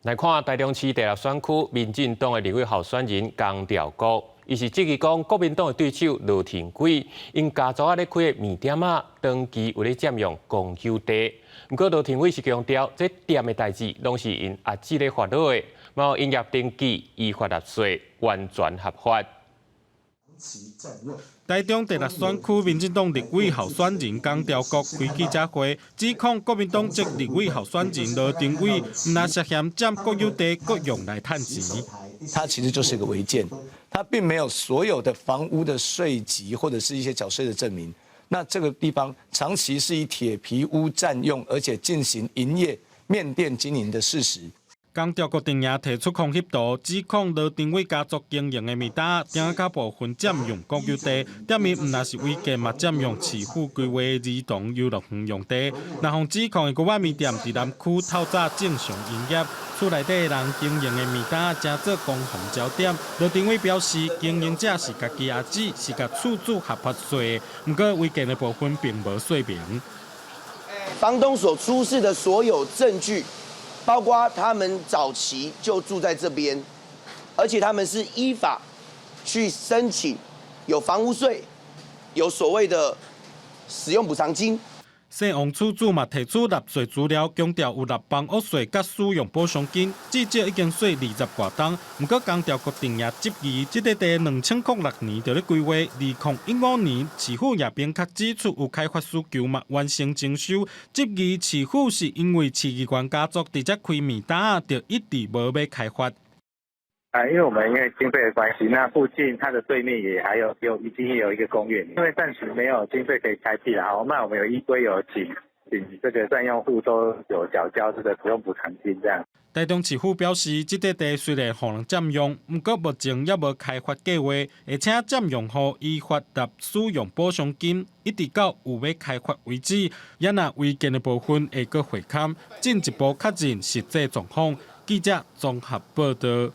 來看臺中市第六選區民進黨的立委候選人江兆國，伊是質疑講國民黨的對手羅庭偉，𪜶家族仔咧開的麵店仔，長期有咧佔用公有地。毋過羅庭偉是強調，這店的代誌攏是𪜶阿姊咧發落的，嘛有營業登記，依法納稅，完全合法。臺中第六選區民進黨立委候選人江兆國開記者會，指控國民黨籍立委候選人羅庭偉，毋但涉嫌佔國有地，閣用來趁錢。它其實就是一個違建，它並沒有所有的房屋的稅籍或者是一些繳稅的證明。那這個地方長期是以鐵皮屋佔用，而且進行營業麵店經營的事實。江兆國陣營提出空翕圖，指控羅庭偉家族經營的麵店，店仔部分佔用國有地，店面毋但是違建，嘛佔用市府規劃兒童遊樂園用地。若予指控的鍋仔麵店佇南區透早正常營業，厝內底人經營的麵店成做攻防焦點。羅庭偉表示，經營者是家己阿姊，是共厝主合法稅，毋過違建的部分並無說明。房東所出示的所有證據，包括他們早期就住在這邊，而且他們是依法去申請有房屋稅，有所謂的使用補償金。姓王厝主嘛提出納稅資料，強調有納房屋稅佮使用補償金，至少已經稅20外冬。毋過江兆國陣營質疑，這塊地2006年就咧規劃，2015年市府也明確指出有開發需求嘛，完成徵收。質疑市府是因為市議員家族佇遮開麵店，就一直無欲開發。啊，因為我們因為經費的關係，那附近它的對面也還有已經有一個公園，因為暫時沒有經費可以開闢啦。好，那我們有依規有請這個占用戶都有繳交這個使用補償金這樣。臺中市府表示，這塊地雖然予人佔用，毋過目前猶無開發計劃，而且佔用戶依法納使用補償金，一直到有欲開發為止。也若違建的部分會閣會勘，進一步確認實際狀況。記者綜合報導。